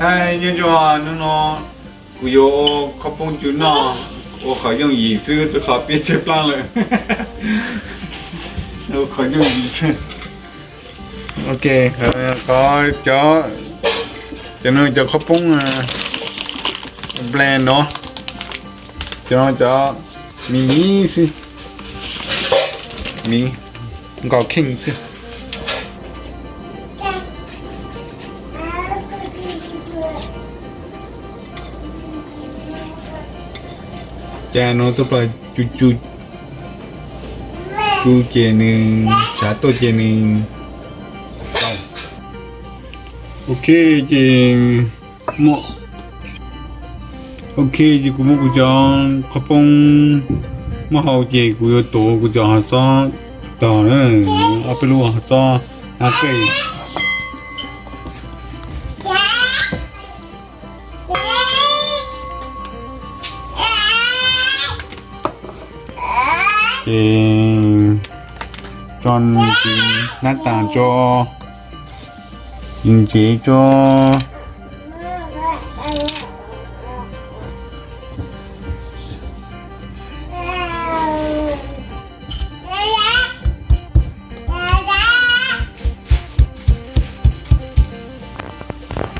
Hais nyob zoo, hnub no kuv yuav ua qhob poob cub noj, ua qhov yooj yim xwb rau qhov peb tshaib plab lawm. Ua qhov yooj yim xwb. Ok, qhov cov, cov no cov qhob poob bland no, cov no cov miv miv xwb, miv nkaus kheej xwb. Cas no tub plas cu cu, cu ces nws sav tuaj ces nws, ok, ces muaj, ok, ces kuv muab kuv cov qhob poob muab hau ces kuv yuav tuav kuv cov hov txob tog na, ob peb lub hov txob hab qej. Ces tso ntxiv nab tas tso, ntxiv tso.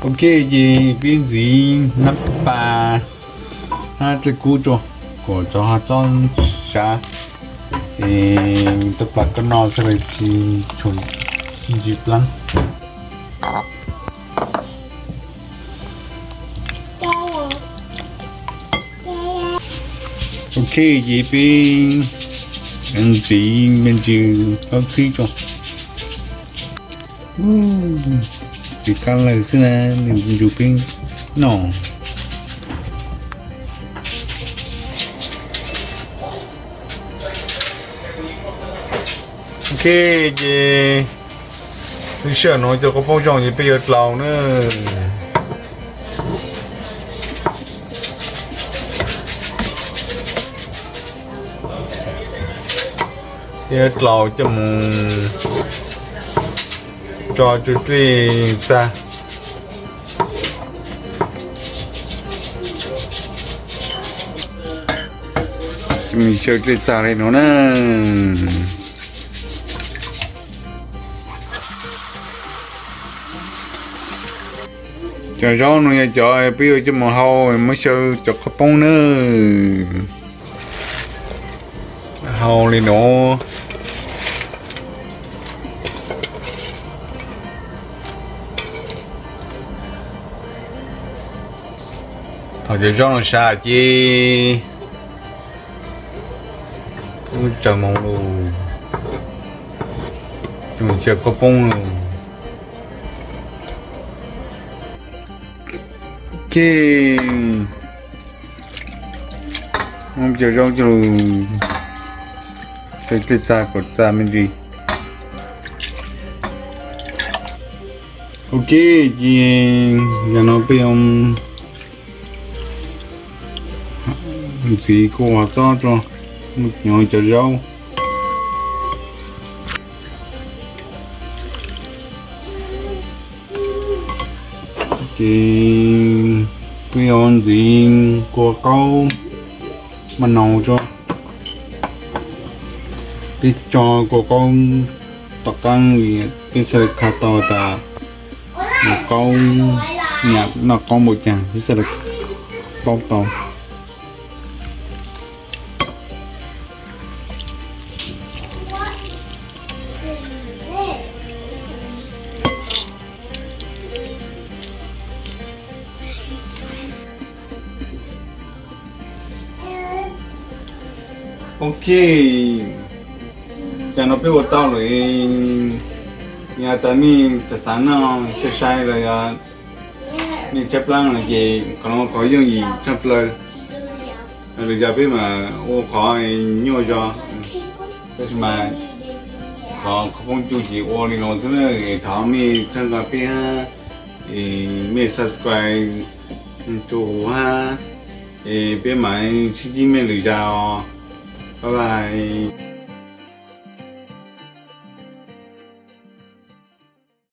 Ok, ces peb ntxiv nab pas hab dlej kub tso kom cov hov txob sav, es tub plas koj noj txhaj le tsis tshua ntsis plaab. Ok, ces peb ntxiv me ntsis kaub txhib tso. Tsis qab lawg xwb na, nws ncu peb noj. Ok, ces lub sij hawm no cov qhob poob zoo ces peb yuav dlaus na. Peb yuav dlaus coj mus tso rau dlej txag. Xyaw dlej txag li no na. Cov zaub no yog cov peb yuav coj mus hau, muab xyaw cov qhob poob na. Hau li no. Thaum cov zaub no sav ces tsaws moo lug, xyaw qhob poob lug. Ok, muab cov zaub coj lug xyaw dlej txag kom txag me ntsis. Ok, ces yog no peb yuav ntxiv kuv hov txob tso, mus nyob cov zaub. Ces peb yuav ntxiv kua qaub maj nau tso. Peb tso kua qaub tom qaab, peb xaav le kha tau tas qaub, nyam noj qaub npaum caag peb xaav le paub tau. Ok, cas no peb ua tau lawm. Yog tas mej xav xav noj sai sai los yog mej tshaib plab no ces qhov no qhov yooj yim tshaj plaws. Lwm zaus peb mam ua qhov nyuaj zog, tab sis mas qhov qhob poob cu ces ua li no xwb na. Thov mej txhawb nqa peb hab, es mej subscribe rua huv hab, es peb mam sib ntsib mej lwm zaus os. Bye bye.